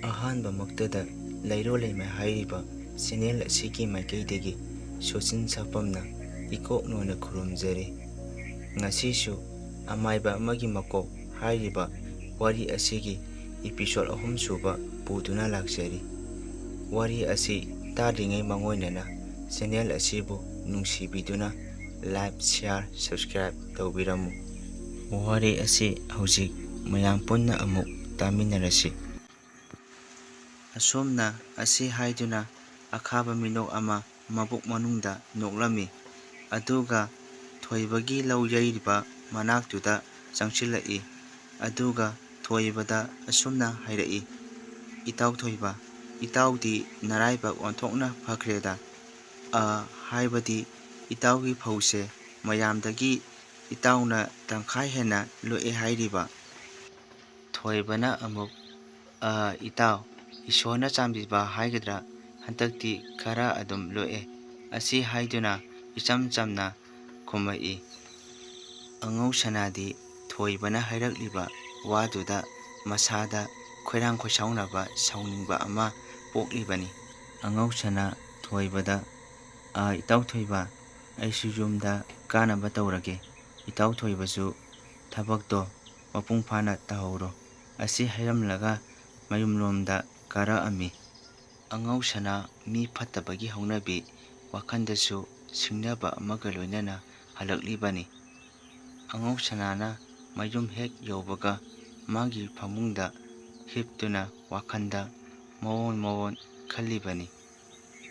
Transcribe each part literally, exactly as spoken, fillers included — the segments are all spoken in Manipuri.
ꯑꯍꯥꯟꯕꯃꯛꯇꯗ ꯂꯩꯔꯣ ꯂꯩꯃ ꯍꯥꯏꯔꯤꯕ ꯆꯦꯅꯦꯜ ꯑꯁꯤꯒꯤ ꯃꯥꯏꯀꯩꯗꯒꯤ ꯁꯨꯆꯤꯟ ꯁꯥꯐꯝꯅ ꯏꯀꯣꯛ ꯅꯣꯟꯅ ꯈꯨꯔꯨꯝꯖꯔꯤ꯫ ꯉꯁꯤꯁꯨ ꯑꯃꯥꯏꯕ ꯑꯃꯒꯤ ꯃꯀꯣꯛ ꯍꯥꯏꯔꯤꯕ ꯋꯥꯔꯤ ꯑꯁꯤꯒꯤ episode ꯑꯍꯨꯝ ꯁꯨꯕ ꯄꯨꯗꯨꯅ ꯂꯥꯛꯆꯔꯤ꯫ ꯋꯥꯔꯤ ꯑꯁꯤ ꯇꯥꯗ꯭ꯔꯤꯉꯩ ꯃꯥꯡꯑꯣꯏꯅꯅ ꯆꯦꯅꯦꯜ ꯑꯁꯤꯕꯨ ꯅꯨꯡꯁꯤꯕꯤꯗꯨꯅ like, share, subscribe ꯇꯧꯕꯤꯔꯝꯃꯨ꯫ ꯋꯥꯔꯤ ꯑꯁꯤ ꯍꯧꯖꯤꯛ ꯃꯌꯥꯝ ꯄꯨꯟꯅ ꯑꯃꯨꯛ ꯇꯥꯃꯤꯟꯅꯔꯁꯤ꯫ ꯑꯁꯨꯝꯅ ꯑꯁꯤ ꯍꯥꯏꯗꯨꯅ ꯑꯈꯥꯕ ꯃꯤꯅꯣꯛ ꯑꯃ ꯃꯕꯨꯛ ꯃꯅꯨꯡꯗ ꯅꯣꯛꯂꯝꯃꯤ꯫ ꯑꯗꯨꯒ ꯊꯣꯏꯕꯒꯤ ꯂꯧ ꯌꯩꯔꯤꯕ ꯃꯅꯥꯛꯇꯨꯗ ꯆꯪꯁꯤꯜꯂꯛꯏ꯫ ꯑꯗꯨꯒ ꯊꯣꯏꯕꯗ ꯑꯁꯨꯝꯅ ꯍꯥꯏꯔꯛꯏ, "ꯏꯇꯥꯎ ꯊꯣꯏꯕ, ꯏꯇꯥꯎꯗꯤ ꯅꯔꯥꯏꯕꯛ ꯑꯣꯟꯊꯣꯛꯅ ꯐꯈ꯭ꯔꯦꯗ꯫ ꯑ, ꯍꯥꯏꯕꯗꯤ ꯏꯇꯥꯎꯒꯤ ꯐꯧꯁꯦ ꯃꯌꯥꯝꯗꯒꯤ ꯏꯇꯥꯎꯅ ꯇꯪꯈꯥꯏ ꯍꯦꯟꯅ ꯂꯣꯛꯑꯦ ꯍꯥꯏꯔꯤꯕ?" ꯊꯣꯏꯕꯅ ꯑꯃꯨꯛ, "ꯑ, ꯏꯇꯥꯎ, ꯏꯁꯣꯔꯅ ꯆꯥꯟꯕꯤꯕ ꯍꯥꯏꯒꯗ꯭ꯔꯥ, ꯍꯟꯗꯛꯇꯤ ꯈꯔ ꯑꯗꯨꯝ ꯂꯣꯛꯑꯦ" ꯑꯁꯤ ꯍꯥꯏꯗꯨꯅ ꯏꯆꯝ ꯆꯝꯅ ꯈꯨꯝꯃꯛꯏ꯫ ꯑꯉꯧ ꯁꯅꯥꯗꯤ ꯊꯣꯏꯕꯅ ꯍꯥꯏꯔꯛꯂꯤꯕ ꯋꯥꯗꯨꯗ ꯃꯁꯥꯗ ꯈꯣꯏꯔꯥꯡ ꯈꯣꯏꯁꯥꯎꯅꯕ, ꯁꯥꯎꯅꯤꯡꯕ ꯑꯃ ꯄꯣꯛꯂꯤꯕꯅꯤ꯫ ꯑꯉꯧ ꯁꯅꯥ ꯊꯣꯏꯕꯗ, "ꯑ, ꯏꯇꯥꯎ ꯊꯣꯏꯕ, ꯑꯩꯁꯨ ꯌꯨꯝꯗ ꯀꯥꯅꯕ ꯇꯧꯔꯒꯦ꯫ ꯏꯇꯥꯎ ꯊꯣꯏꯕꯁꯨ ꯊꯕꯛꯇꯣ ꯃꯄꯨꯡ ꯐꯥꯅ ꯇꯧꯍꯧꯔꯣ" ꯑꯁꯤ ꯍꯥꯏꯔꯝꯂꯒ ꯃꯌꯨꯝꯂꯣꯝꯗ ꯀꯥꯔꯛꯑꯝꯃꯤ꯫ ꯑꯉꯧ ꯁꯅꯥ ꯃꯤ ꯐꯠꯇꯕꯒꯤ ꯍꯧꯅꯕꯤ ꯋꯥꯈꯜꯗꯁꯨ ꯁꯤꯡꯅꯕ ꯑꯃꯒ ꯂꯣꯏꯅꯅ ꯍꯜꯂꯛꯂꯤꯕꯅꯤ꯫ ꯑꯉꯧ ꯁꯅꯥꯅ ꯃꯌꯨꯝ ꯍꯦꯛ ꯌꯧꯕꯒ ꯃꯥꯒꯤ ꯐꯃꯨꯡꯗ ꯍꯤꯞꯇꯨꯅ ꯋꯥꯈꯜꯗ ꯃꯑꯣꯟ ꯃꯑꯣꯟ ꯈꯜꯂꯤꯕꯅꯤ꯫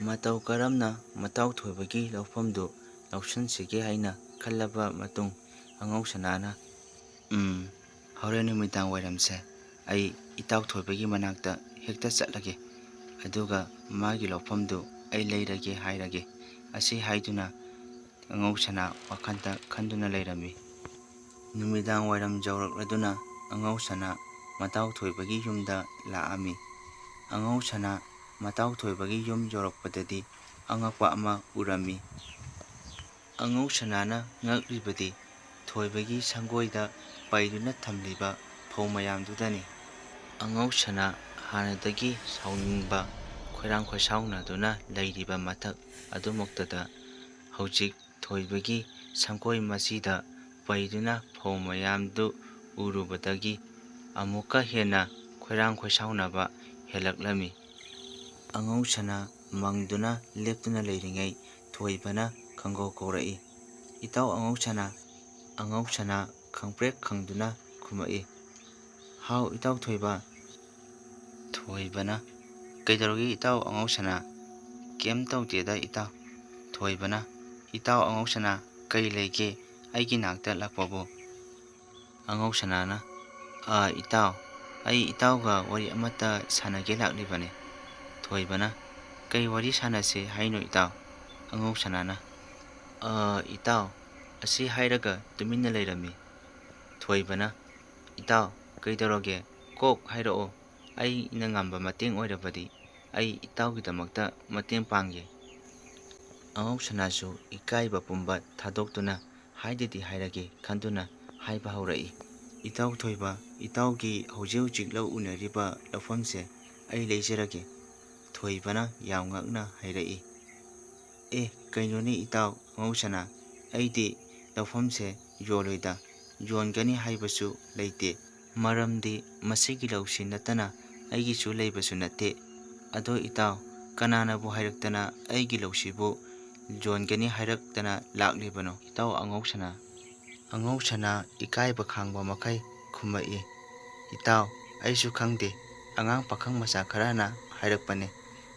ꯃꯇꯧ ꯀꯔꯝꯅ ꯃꯇꯥꯎ ꯊꯣꯏꯕꯒꯤ ꯂꯧꯐꯝꯗꯨ ꯂꯧꯁꯤꯟꯁꯤꯒꯦ ꯍꯥꯏꯅ ꯈꯜꯂꯕ ꯃꯇꯨꯡ, ꯑꯉꯧ ꯁꯅꯥꯅ, "ꯎꯝ, ꯍꯣꯔꯦꯟ ꯅꯨꯃꯤꯗꯥꯡ ꯋꯥꯏꯔꯝꯁꯦ ꯑꯩ ꯏꯇꯥꯎ ꯊꯣꯏꯕꯒꯤ ꯃꯅꯥꯛꯇ ꯍꯦꯛꯇ ꯆꯠꯂꯒꯦ, ꯑꯗꯨꯒ ꯃꯥꯒꯤ ꯂꯧꯐꯝꯗꯨ ꯑꯩ ꯂꯩꯔꯒꯦ ꯍꯥꯏꯔꯒꯦ" ꯑꯁꯤ ꯍꯥꯏꯗꯨꯅ ꯑꯉꯧ ꯁꯅꯥ ꯋꯥꯈꯜꯗ ꯈꯟꯗꯨꯅ ꯂꯩꯔꯝꯃꯤ꯫ ꯅꯨꯃꯤꯗꯥꯡ ꯋꯥꯏꯔꯝ ꯌꯧꯔꯛꯂꯗꯨꯅ ꯑꯉꯧ ꯁꯅꯥ ꯃꯇꯥꯎ ꯊꯣꯏꯕꯒꯤ ꯌꯨꯝꯗ ꯂꯥꯛꯑꯝꯃꯤ꯫ ꯑꯉꯧ ꯁꯅꯥ ꯃꯇꯥꯎ ꯊꯣꯏꯕꯒꯤ ꯌꯨꯝ ꯌꯧꯔꯛꯄꯗꯗꯤ ꯑꯉꯛꯄ ꯑꯃ ꯎꯔꯝꯃꯤ꯫ ꯑꯉꯧ ꯁꯅꯥꯅ ꯉꯛꯂꯤꯕꯗꯤ ꯊꯣꯏꯕꯒꯤ ꯁꯪꯒꯣꯏꯗ ꯄꯩꯗꯨꯅ ꯊꯝꯂꯤꯕ ꯐꯧ ꯃꯌꯥꯝꯗꯨꯗꯅꯤ꯫ ꯑꯉꯧ ꯁꯅꯥ ꯍꯥꯟꯅꯗꯒꯤ ꯁꯥꯎꯅꯤꯡꯕ, ꯈꯣꯏꯔꯥꯡ ꯈꯣꯏꯁꯥꯎꯅꯗꯨꯅ ꯂꯩꯔꯤꯕ ꯃꯊꯛ ꯑꯗꯨꯃꯛꯇꯗ ꯍꯧꯖꯤꯛ ꯊꯣꯏꯕꯒꯤ ꯁꯪꯒꯣꯏ ꯃꯆꯤꯗ ꯄꯩꯗꯨꯅ ꯐꯧ ꯃꯌꯥꯝꯗꯨ ꯎꯔꯨꯕꯗꯒꯤ ꯑꯃꯨꯛꯀ ꯍꯦꯟꯅ ꯈꯣꯏꯔꯥꯡ ꯈꯣꯏꯁꯥꯎꯅꯕ ꯍꯦꯜꯂꯛꯂꯝꯃꯤ꯫ ꯑꯉꯧꯁꯅꯥ ꯃꯪꯗꯨꯅ ꯂꯦꯞꯇꯨꯅ ꯂꯩꯔꯤꯉꯩ ꯊꯣꯏꯕꯅ ꯈꯪꯒꯧ ꯀꯧꯔꯛꯏ, "ꯏꯇꯥꯎ ꯑꯉꯧꯁꯅꯥ!" ꯑꯉꯧꯁꯅꯥ ꯈꯪꯄ꯭ꯔꯦꯛ ꯈꯪꯗꯨꯅ ꯈꯨꯝꯃꯛꯏ, "ꯍꯥꯎ ꯏꯇꯥꯎ ꯊꯣꯏꯕ!" ꯊꯣꯏꯕꯅ, "ꯀꯩꯗꯧꯔꯒꯦ ꯏꯇꯥꯎ ꯑꯉꯧꯁꯅꯥ?" "ꯀꯩꯝ ꯇꯧꯗꯦꯗ ꯏꯇꯥꯎ꯫" ꯊꯣꯏꯕꯅ, "ꯏꯇꯥꯎ ꯑꯉꯧꯁꯅꯥ, ꯀꯩ ꯂꯩꯒꯦ ꯑꯩꯒꯤ ꯅꯥꯛꯇ ꯂꯥꯛꯄꯕꯨ?" ꯑꯉꯧꯁꯅꯥꯅ, "ꯑ, ꯏꯇꯥꯎ, ꯑꯩ ꯏꯇꯥꯎꯒ ꯋꯥꯔꯤ ꯑꯃꯠꯇ ꯁꯥꯟꯅꯒꯦ ꯂꯥꯛꯂꯤꯕꯅꯤ꯫" ꯊꯣꯏꯕꯅ, "ꯀꯩ ꯋꯥꯔꯤ ꯁꯥꯟꯅꯁꯦ ꯍꯥꯏꯅꯣ ꯏꯇꯥꯎ?" ꯑꯉꯧꯁꯅꯥꯅ, "ꯑ, ꯏꯇꯥꯎ꯫" ꯑꯁꯤ ꯍꯥꯏꯔꯒ ꯇꯨꯃꯤꯟꯅ ꯂꯩꯔꯝꯃꯤ꯫ ꯊꯣꯏꯕꯅ, "ꯏꯇꯥꯎ, ꯀꯩꯗꯧꯔꯒꯦ? ꯀꯣꯛ ꯍꯥꯏꯔꯛꯑꯣ꯫ ꯑꯩꯅ ꯉꯝꯕ ꯃꯇꯦꯡ ꯑꯣꯏꯔꯕꯗꯤ ꯑꯩ ꯏꯇꯥꯎꯒꯤꯗꯃꯛꯇ ꯃꯇꯦꯡ ꯄꯥꯡꯒꯦ꯫" ꯑꯉꯧꯁꯅꯥꯁꯨ ꯏꯀꯥꯏꯕ ꯄꯨꯝꯕ ꯊꯥꯗꯣꯛꯇꯨꯅ ꯍꯥꯏꯗꯗꯤ ꯍꯥꯏꯔꯒꯦ ꯈꯟꯗꯨꯅ ꯍꯥꯏꯕ ꯍꯧꯔꯛꯏ, "ꯏꯇꯥꯎ ꯊꯣꯏꯕ, ꯏꯇꯥꯎꯒꯤ ꯍꯧꯖꯤꯛ ꯍꯧꯖꯤꯛ ꯂꯧ ꯎꯅꯔꯤꯕ ꯂꯧꯐꯝꯁꯦ ꯑꯩ ꯂꯩꯖꯔꯒꯦ꯫" ꯊꯣꯏꯕꯅ ꯌꯥꯝ ꯉꯛꯅ ꯍꯥꯏꯔꯛꯏ, "ꯑꯦ, ꯀꯩꯅꯣꯅꯦ ꯏꯇꯥꯎ ꯑꯉꯧꯁꯅꯥ, ꯑꯩꯗꯤ ꯂꯧꯐꯝꯁꯦ ꯌꯣꯜꯂꯣꯏꯗ, ꯌꯣꯟꯒꯅꯤ ꯍꯥꯏꯕꯁꯨ ꯂꯩꯇꯦ꯫ ꯃꯔꯝꯗꯤ ꯃꯁꯤꯒꯤ ꯂꯧꯁꯤ ꯅꯠꯇꯅ ꯑꯩꯒꯤꯁꯨ ꯂꯩꯕꯁꯨ ꯅꯠꯇꯦ꯫ ꯑꯗꯣ ꯏꯇꯥꯎ, ꯀꯅꯥꯅꯕꯨ ꯍꯥꯏꯔꯛꯇꯅ ꯑꯩꯒꯤ ꯂꯧꯁꯤꯕꯨ ꯌꯣꯟꯒꯅꯤ ꯍꯥꯏꯔꯛꯇꯅ ꯂꯥꯛꯂꯤꯕꯅꯣ, ꯏꯇꯥꯎ ꯑꯉꯧꯁꯅꯥ?" ꯑꯉꯧꯁꯅꯥ ꯏꯀꯥꯏꯕ ꯈꯥꯡꯕ ꯃꯈꯩ ꯈꯨꯝꯃꯛꯏ, "ꯏꯇꯥꯎ, ꯑꯩꯁꯨ ꯈꯪꯗꯦ, ꯑꯉꯥꯡ ꯄꯥꯈꯪ ꯃꯆꯥ ꯈꯔꯅ ꯍꯥꯏꯔꯛꯄꯅꯦ꯫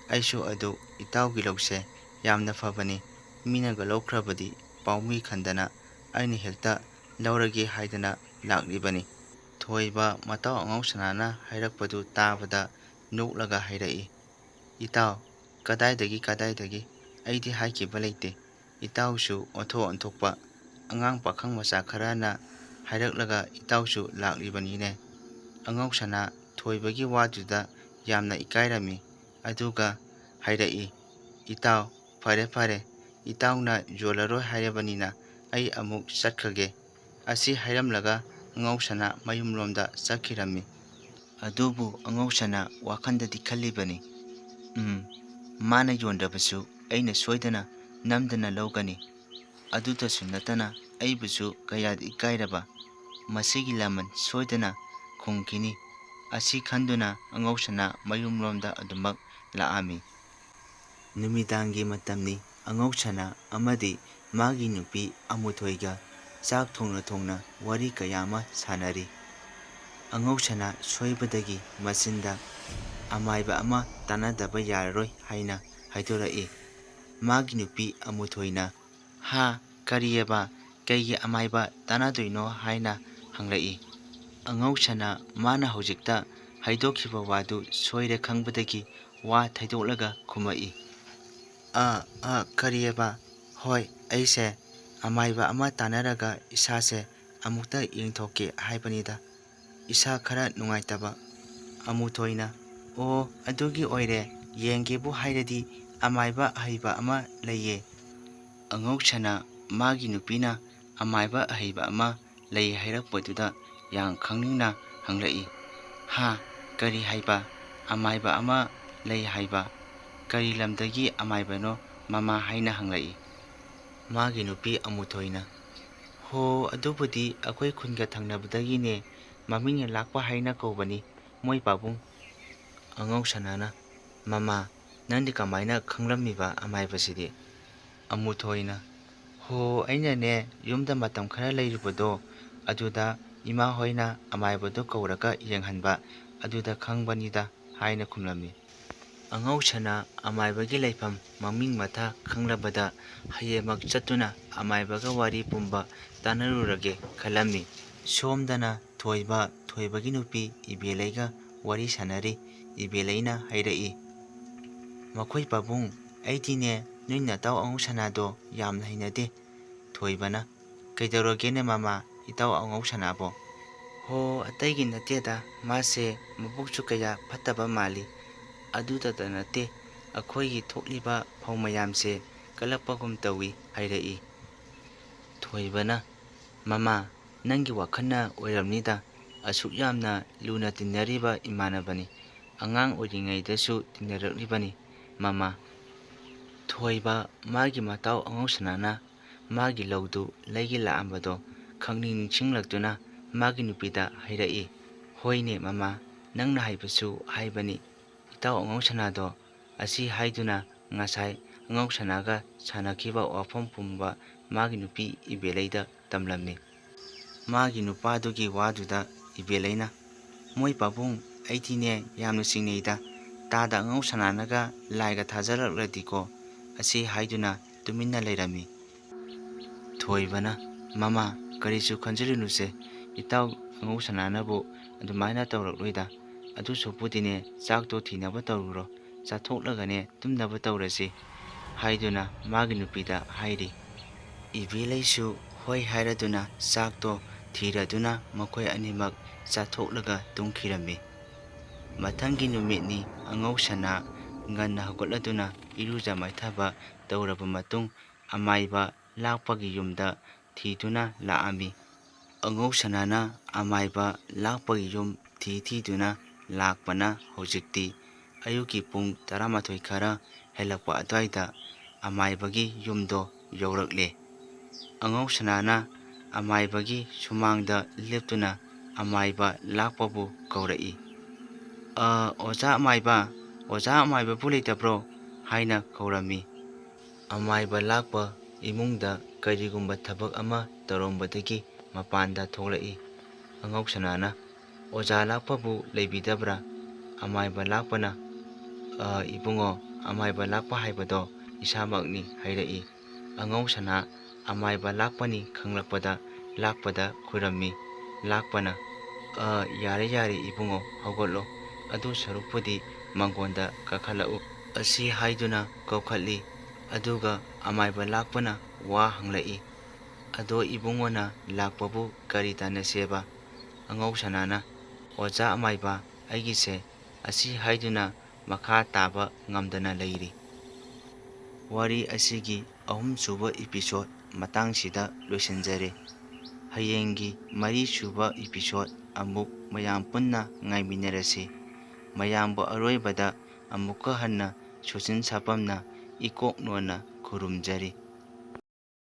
ꯑꯩꯁꯨ ꯑꯗꯨ ꯏꯇꯥꯎꯒꯤ ꯂꯧꯁꯦ ꯌꯥꯝꯅ ꯐꯕꯅꯤ, ꯃꯤꯅꯒ ꯂꯧꯈ꯭ꯔꯕꯗꯤ ꯄꯥꯎꯃꯤ ꯈꯟꯗꯅ ꯑꯩꯅ ꯍꯦꯛꯇ ꯂꯧꯔꯒꯦ ꯍꯥꯏꯗꯅ ꯂꯥꯛꯂꯤꯕꯅꯤ꯫" ꯊꯣꯏꯕ ꯃꯇꯥꯎ ꯑꯉꯧꯁꯅꯥꯅ ꯍꯥꯏꯔꯛꯄꯗꯨ ꯇꯥꯕꯗ ꯅꯣꯛꯂꯒ ꯍꯥꯏꯔꯛꯏ, "ꯏꯇꯥꯎ, ꯀꯗꯥꯏꯗꯒꯤ, ꯀꯗꯥꯏꯗꯒꯤ? ꯑꯩꯗꯤ ꯍꯥꯏꯈꯤꯕ ꯂꯩꯇꯦ꯫ ꯏꯇꯥꯎꯁꯨ ꯑꯣꯟꯊꯣꯛ ꯑꯣꯟꯊꯣꯛꯄ ꯑꯉꯥꯡ ꯄꯥꯈꯪ ꯃꯆꯥ ꯈꯔꯅ ꯍꯥꯏꯔꯛꯂꯒ ꯏꯇꯥꯎꯁꯨ ꯂꯥꯛꯂꯤꯕꯅꯤꯅꯦ꯫" ꯑꯉꯧꯁꯅꯥ ꯊꯣꯏꯕꯒꯤ ꯋꯥꯗꯨꯗ ꯌꯥꯝꯅ ꯏꯀꯥꯏꯔꯝꯃꯤ꯫ ꯑꯗꯨꯒ ꯍꯥꯏꯔꯛꯏ, "ꯏꯇꯥꯎ, ꯐꯔꯦ, ꯐꯔꯦ, ꯏꯇꯥꯎꯅ ꯌꯣꯜꯂꯔꯣꯏ ꯍꯥꯏꯔꯕꯅꯤꯅ ꯑꯩ ꯑꯃꯨꯛ ꯆꯠꯈ꯭ꯔꯒꯦ꯫" ꯑꯁꯤ ꯍꯥꯏꯔꯝꯂꯒ ꯑꯉꯧꯁꯅꯥ ꯃꯌꯨꯝꯂꯣꯝꯗ ꯆꯠꯈꯤꯔꯝꯃꯤ꯫ ꯑꯗꯨꯕꯨ ꯑꯉꯧꯁꯅꯥ ꯋꯥꯈꯜꯗꯗꯤ ꯈꯜꯂꯤꯕꯅꯤ, "ꯎꯝ, ꯃꯥꯅ ꯌꯣꯟꯗ꯭ꯔꯕꯁꯨ ꯑꯩꯅ ꯁꯣꯏꯗꯅ ꯅꯝꯗꯅ ꯂꯧꯒꯅꯤ꯫ ꯑꯗꯨꯇꯁꯨ ꯅꯠꯇꯅ ꯑꯩꯕꯨꯁꯨ ꯀꯌꯥꯗ ꯏꯀꯥꯏꯔꯕ ꯃꯁꯤꯒꯤ ꯂꯃꯟ ꯁꯣꯏꯗꯅ ꯈꯨꯝꯈꯤꯅꯤ" ꯑꯁꯤ ꯈꯟꯗꯨꯅ ꯑꯉꯧꯁꯅꯥ ꯃꯌꯨꯝꯂꯣꯝꯗ ꯑꯗꯨꯃꯛ ꯂꯥꯛꯑꯝꯃꯤ꯫ ꯅꯨꯃꯤꯗꯥꯡꯒꯤ ꯃꯇꯝꯅꯤ꯫ ꯑꯉꯧꯁꯅꯥ ꯑꯃꯗꯤ ꯃꯥꯒꯤ ꯅꯨꯄꯤ ꯑꯃꯨꯊꯣꯏꯒ ꯆꯥꯛ ꯊꯣꯡꯅ ꯊꯣꯡꯅ ꯋꯥꯔꯤ ꯀꯌꯥ ꯑꯃ ꯁꯥꯟꯅꯔꯤ꯫ ꯑꯉꯧꯁꯅꯥ ꯁꯣꯏꯕꯗꯒꯤ ꯃꯆꯤꯟꯗ ꯑꯃꯥꯏꯕ ꯑꯃ ꯇꯥꯟꯅꯗꯕ ꯌꯥꯔꯔꯣꯏ ꯍꯥꯏꯅ ꯍꯥꯏꯗꯣꯔꯛꯏ꯫ ꯃꯥꯒꯤ ꯅꯨꯄꯤ ꯑꯃꯨꯊꯣꯏꯅ, "ꯍꯥ? ꯀꯔꯤꯑꯕ? ꯀꯩꯒꯤ ꯑꯃꯥꯏꯕ ꯇꯥꯟꯅꯗꯣꯏꯅꯣ?" ꯍꯥꯏꯅ ꯍꯪꯂꯛꯏ꯫ ꯑꯉꯧꯁꯅꯥ ꯃꯥꯅ ꯍꯧꯖꯤꯛꯇ ꯍꯥꯏꯗꯣꯛꯈꯤꯕ ꯋꯥꯗꯨ ꯁꯣꯏꯔꯦ ꯈꯪꯕꯗꯒꯤ ꯋꯥ ꯊꯩꯗꯣꯛꯂꯒ ꯈꯨꯝꯃꯛꯏ, "ꯑ, ꯑ, ꯀꯔꯤꯑꯕ? ꯍꯣꯏ, ꯑꯩꯁꯦ ꯑꯃꯥꯏꯕ ꯑꯃ ꯇꯥꯟꯅꯔꯒ ꯏꯁꯥꯁꯦ ꯑꯃꯨꯛꯇ ꯌꯦꯡꯊꯣꯛꯀꯦ ꯍꯥꯏꯕꯅꯤꯗ꯫ ꯏꯁꯥ ꯈꯔ ꯅꯨꯡꯉꯥꯏꯇꯕ꯫" ꯑꯃꯨꯊꯣꯏꯅ, "ꯑꯣ, ꯑꯗꯨꯒꯤ ꯑꯣꯏꯔꯦ꯫ ꯌꯦꯡꯒꯦꯕꯨ ꯍꯥꯏꯔꯗꯤ ꯑꯃꯥꯏꯕ ꯑꯍꯩꯕ ꯑꯃ ꯂꯩꯌꯦ꯫" ꯑꯉꯧꯁꯅꯥ ꯃꯥꯒꯤ ꯅꯨꯄꯤꯅ ꯑꯃꯥꯏꯕ ꯑꯍꯩꯕ ꯑꯃ ꯂꯩ ꯍꯥꯏꯔꯛꯄꯗꯨꯗ ꯌꯥꯝ ꯈꯪꯅꯤꯡꯅ ꯍꯪꯂꯛꯏ, "ꯍꯥ? ꯀꯔꯤ ꯍꯥꯏꯕ? ꯑꯃꯥꯏꯕ ꯑꯃ ꯂꯩ ꯍꯥꯏꯕ? ꯀꯔꯤ ꯂꯝꯗꯒꯤ ꯑꯃꯥꯏꯕꯅꯣ, ꯃꯃꯥ?" ꯍꯥꯏꯅ ꯍꯪꯂꯛꯏ꯫ ꯃꯥꯒꯤ ꯅꯨꯄꯤ ꯑꯃꯨꯊꯣꯏꯅ, "ꯍꯣ, ꯑꯗꯨꯕꯨꯗꯤ ꯑꯩꯈꯣꯏ ꯈꯨꯟꯒ ꯊꯪꯅꯕꯗꯒꯤꯅꯦ꯫ ꯃꯃꯤꯡꯅ ꯂꯥꯛꯄ ꯍꯥꯏꯅ ꯀꯧꯕꯅꯤ, ꯃꯣꯏ ꯄꯥꯕꯨꯡ꯫" ꯑꯉꯧꯁꯅꯥꯅ, "ꯃꯃꯥ, ꯅꯪꯗꯤ ꯀꯃꯥꯏꯅ ꯈꯪꯂꯝꯃꯤꯕ ꯑꯃꯥꯏꯕꯁꯤꯗꯤ?" ꯑꯃꯨꯊꯣꯏꯅ, "ꯍꯣ, ꯑꯩꯅꯅꯦ ꯌꯨꯝꯗ ꯃꯇꯝ ꯈꯔ ꯂꯩꯔꯨꯕꯗꯣ, ꯑꯗꯨꯗ ꯏꯃꯥ ꯍꯣꯏꯅ ꯑꯃꯥꯏꯕꯗꯣ ꯀꯧꯔꯒ ꯌꯦꯡꯍꯟꯕ, ꯑꯗꯨꯗ ꯈꯪꯕꯅꯤꯗ" ꯍꯥꯏꯅ ꯈꯨꯝꯂꯝꯃꯤ꯫ ꯑꯉꯧꯁꯅꯥ ꯑꯃꯥꯏꯕꯒꯤ ꯂꯩꯐꯝ ꯃꯃꯤꯡ ꯃꯊꯥ ꯈꯪꯂꯕꯗ ꯍꯌꯦꯡꯃꯛ ꯆꯠꯇꯨꯅ ꯑꯃꯥꯏꯕꯒ ꯋꯥꯔꯤ ꯄꯨꯝꯕ ꯇꯥꯟꯅꯔꯨꯔꯒꯦ ꯈꯜꯂꯝꯃꯤ꯫ ꯁꯣꯝꯗꯅ ꯊꯣꯏꯕ, ꯊꯣꯏꯕꯒꯤ ꯅꯨꯄꯤ ꯏꯕꯦꯂꯩꯒ ꯋꯥꯔꯤ ꯁꯥꯟꯅꯔꯤ꯫ ꯏꯕꯦꯂꯩꯅ ꯍꯥꯏꯔꯛꯏ, "ꯃꯈꯣꯏ ꯄꯥꯕꯨꯡ, ꯑꯩꯗꯤꯅꯦ ꯅꯣꯏ ꯅꯇꯥꯎ ꯑꯉꯧꯁꯅꯥꯗꯣ ꯌꯥꯝꯅ ꯍꯩꯅꯗꯦ꯫" ꯊꯣꯏꯕꯅ, "ꯀꯩꯗꯧꯔꯒꯦꯅꯦ ꯃꯃꯥ, ꯏꯇꯥꯎ ꯑꯉꯧꯁꯅꯥꯕꯣ?" "ꯍꯣ, ꯑꯇꯩꯒꯤ ꯅꯠꯇꯦꯗ, ꯃꯥꯁꯦ ꯃꯕꯨꯛꯁꯨ ꯀꯌꯥ ꯐꯠꯇꯕ ꯃꯥꯜꯂꯤ꯫ ꯑꯗꯨꯇꯗ ꯅꯠꯇꯦ, ꯑꯩꯈꯣꯏꯒꯤ ꯊꯣꯛꯂꯤꯕ ꯐꯧ ꯃꯌꯥꯝꯁꯦ ꯀꯜꯂꯛꯄꯒꯨꯝ ꯇꯧꯏ" ꯍꯥꯏꯔꯛꯏ꯫ ꯊꯣꯏꯕꯅ, "ꯃꯃꯥ, ꯅꯪꯒꯤ ꯋꯥꯈꯜꯅ ꯑꯣꯏꯔꯝꯅꯤꯗ꯫ ꯑꯁꯨꯛ ꯌꯥꯝꯅ ꯂꯨꯅ ꯇꯤꯟꯅꯔꯤꯕ ꯏꯃꯥꯟꯅꯕꯅꯤ꯫ ꯑꯉꯥꯡ ꯑꯣꯏꯔꯤꯉꯩꯗꯁꯨ ꯇꯤꯟꯅꯔꯛꯂꯤꯕꯅꯤ, ꯃꯃꯥ꯫ ꯊꯣꯏꯕ ꯃꯥꯒꯤ ꯃꯇꯥꯎ ꯑꯉꯧꯁꯅꯥꯅ ꯃꯥꯒꯤ ꯂꯧꯗꯨ ꯂꯩꯒꯦ ꯂꯥꯛꯑꯝꯕꯗꯣ ꯈꯪꯅꯤꯡ ꯅꯤꯡꯁꯤꯡꯂꯛꯇꯨꯅ ꯃꯥꯒꯤ ꯅꯨꯄꯤꯗ ꯍꯥꯏꯔꯛꯏ, "ꯍꯣꯏꯅꯦ ꯃꯃꯥ, ꯅꯪꯅ ꯍꯥꯏꯕꯁꯨ ꯍꯥꯏꯕꯅꯤ꯫ ꯏꯇꯥꯎ ꯑꯉꯧꯁꯅꯥꯗꯣ" ꯑꯁꯤ ꯍꯥꯏꯗꯨꯅ ꯉꯁꯥꯏ ꯑꯉꯧꯁꯅꯥꯒ ꯁꯥꯟꯅꯈꯤꯕ ꯋꯥꯐꯝ ꯄꯨꯝꯕ ꯃꯥꯒꯤ ꯅꯨꯄꯤ ꯏꯕꯦꯂꯩꯗ ꯇꯝꯂꯝꯃꯤ꯫ ꯃꯥꯒꯤ ꯅꯨꯄꯥꯗꯨꯒꯤ ꯋꯥꯗꯨꯗ ꯏꯕꯦꯂꯩꯅ, "ꯃꯣꯏ ꯄꯥꯕꯨꯡ, ꯑꯩꯗꯤꯅꯦ ꯌꯥꯝꯅ ꯆꯤꯡꯅꯩꯗ, ꯇꯥꯗ ꯑꯉꯧꯁꯅꯥꯅꯒ ꯂꯥꯏꯒ ꯊꯥꯖꯔꯛꯂꯗꯤꯀꯣ" ꯑꯁꯤ ꯍꯥꯏꯗꯨꯅ ꯇꯨꯃꯤꯟꯅ ꯂꯩꯔꯝꯃꯤ꯫ ꯊꯣꯏꯕꯅ, "ꯃꯃꯥ, ꯀꯔꯤꯁꯨ ꯈꯟꯖꯤꯜꯂꯨꯅꯨꯁꯦ, ꯏꯇꯥꯎ ꯑꯉꯧꯁꯅꯥꯅꯕꯨ ꯑꯗꯨꯃꯥꯏꯅ ꯇꯧꯔꯛꯂꯣꯏꯗ꯫ ꯑꯗꯨ ꯁꯔꯨꯛꯄꯨꯗꯤꯅꯦ, ꯆꯥꯛꯇꯣ ꯊꯤꯅꯕ ꯇꯧꯔꯨꯔꯣ, ꯆꯥꯊꯣꯛꯂꯒꯅꯦ ꯇꯨꯝꯅꯕ ꯇꯧꯔꯁꯤ" ꯍꯥꯏꯗꯨꯅ ꯃꯥꯒꯤ ꯅꯨꯄꯤꯗ ꯍꯥꯏꯔꯤ꯫ ꯏꯕꯦꯂꯩꯁꯨ ꯍꯣꯏ ꯍꯥꯏꯔꯗꯨꯅ ꯆꯥꯛꯇꯣ ꯊꯤꯔꯗꯨꯅ ꯃꯈꯣꯏ ꯑꯅꯤꯃꯛ ꯆꯥꯊꯣꯛꯂꯒ ꯇꯨꯝꯈꯤꯔꯝꯃꯤ꯫ ꯃꯊꯪꯒꯤ ꯅꯨꯃꯤꯠꯅꯤ꯫ ꯑꯉꯧꯁꯅꯥ ꯉꯟꯅ ꯍꯧꯒꯠꯂꯗꯨꯅ ꯏꯔꯨꯖ ꯃꯥꯏꯊꯕ ꯇꯧꯔꯕ ꯃꯇꯨꯡ ꯑꯃꯥꯏꯕ ꯂꯥꯛꯄꯒꯤ ꯌꯨꯝꯗ ꯊꯤꯗꯨꯅ ꯂꯥꯛꯑꯝꯃꯤ꯫ ꯑꯉꯧꯁꯅꯥꯅ ꯑꯃꯥꯏꯕ ꯂꯥꯛꯄꯒꯤ ꯌꯨꯝ ꯊꯤ ꯊꯤꯗꯨꯅ ꯂꯥꯛꯄꯅ ꯍꯧꯖꯤꯛꯇꯤ ꯑꯌꯨꯛꯀꯤ ꯄꯨꯡ ꯇꯔꯥꯃꯥꯊꯣꯏ ꯈꯔ ꯍꯦꯜꯂꯛꯄ ꯑꯗꯨꯋꯥꯏꯗ ꯑꯃꯥꯏꯕꯒꯤ ꯌꯨꯝꯗꯣ ꯌꯧꯔꯛꯂꯦ꯫ ꯑꯉꯧꯁꯅꯥꯅ ꯑꯃꯥꯏꯕꯒꯤ ꯁꯨꯃꯥꯡꯗ ꯂꯦꯞꯇꯨꯅ ꯑꯃꯥꯏꯕ ꯂꯥꯛꯄꯕꯨ ꯀꯧꯔꯛꯏ꯫ "ꯑ, ꯑꯣꯖꯥ ꯑꯃꯥꯏꯕ, ꯑꯣꯖꯥ ꯑꯃꯥꯏꯕꯕꯨ ꯂꯩꯇꯕ꯭ꯔꯣ?" ꯍꯥꯏꯅ ꯀꯧꯔꯝꯃꯤ꯫ ꯑꯃꯥꯏꯕ ꯂꯥꯛꯄ ꯏꯃꯨꯡꯗ ꯀꯔꯤꯒꯨꯝꯕ ꯊꯕꯛ ꯑꯃ ꯇꯧꯔꯝꯕꯗꯒꯤ ꯃꯄꯥꯟꯗ ꯊꯣꯛꯂꯛꯏ꯫ ꯑꯉꯧꯁꯅꯥꯅ, "ꯑꯣꯖꯥ ꯂꯥꯛꯄꯕꯨ ꯂꯩꯕꯤꯗꯕ꯭ꯔꯥ?" ꯑꯃꯥꯏꯕ ꯂꯥꯛꯄꯅ, "ꯑ, ꯏꯕꯨꯡꯉꯣ, ꯑꯃꯥꯏꯕ ꯂꯥꯛꯄ ꯍꯥꯏꯕꯗꯣ ꯏꯁꯥꯃꯛꯅꯤ" ꯍꯥꯏꯔꯛꯏ꯫ ꯑꯉꯧꯁꯅꯥ ꯑꯃꯥꯏꯕ ꯂꯥꯛꯄꯅꯤ ꯈꯪꯂꯛꯄꯗ ꯂꯥꯛꯄꯗ ꯈꯨꯔꯝꯃꯤ꯫ ꯂꯥꯛꯄꯅ, "ꯑ, ꯌꯥꯔꯦ ꯌꯥꯔꯦ ꯏꯕꯨꯡꯉꯣ, ꯍꯧꯒꯠꯂꯣ꯫ ꯑꯗꯨ ꯁꯔꯨꯛꯄꯨꯗꯤ ꯃꯪꯒꯣꯟꯗ ꯀꯥꯈꯠꯂꯛꯎ" ꯑꯁꯤ ꯍꯥꯏꯗꯨꯅ ꯀꯧꯈꯠꯂꯤ꯫ ꯑꯗꯨꯒ ꯑꯃꯥꯏꯕ ꯂꯥꯛꯄꯅ ꯋꯥ ꯍꯪꯂꯛꯏ, "ꯑꯗꯣ ꯏꯕꯨꯡꯉꯣꯅ ꯂꯥꯛꯄꯕꯨ ꯀꯔꯤ ꯇꯥꯟꯅꯁꯦꯕ?" ꯑꯉꯧꯁꯅꯥꯅ, "ꯑꯣꯖꯥ ꯑꯃꯥꯏꯕ, ꯑꯩꯒꯤꯁꯦ" ꯑꯁꯤ ꯍꯥꯏꯗꯨꯅ ꯃꯈꯥ ꯇꯥꯕ ꯉꯝꯗꯅ ꯂꯩꯔꯤ꯫ ꯋꯥꯔꯤ ꯑꯁꯤꯒꯤ ꯑꯍꯨꯝꯁꯨꯕ episode ꯃꯇꯥꯡꯁꯤꯗ ꯂꯣꯏꯁꯤꯟꯖꯔꯦ꯫ ꯍꯌꯦꯡꯒꯤ ꯃꯔꯤꯁꯨꯕ episode ꯑꯃꯨꯛ ꯃꯌꯥꯝ ꯄꯨꯟꯅ ꯉꯥꯏꯃꯤꯟꯅꯔꯁꯤ꯫ ꯃꯌꯥꯝꯕꯨ ꯑꯔꯣꯏꯕꯗ ꯑꯃꯨꯛꯀ ꯍꯟꯅ ꯁꯨꯆꯤꯟ ꯁꯥꯄꯝꯅ ꯏꯀꯣꯛ ꯅꯣꯟꯅ ꯈꯨꯔꯨꯝꯖꯔꯤ꯫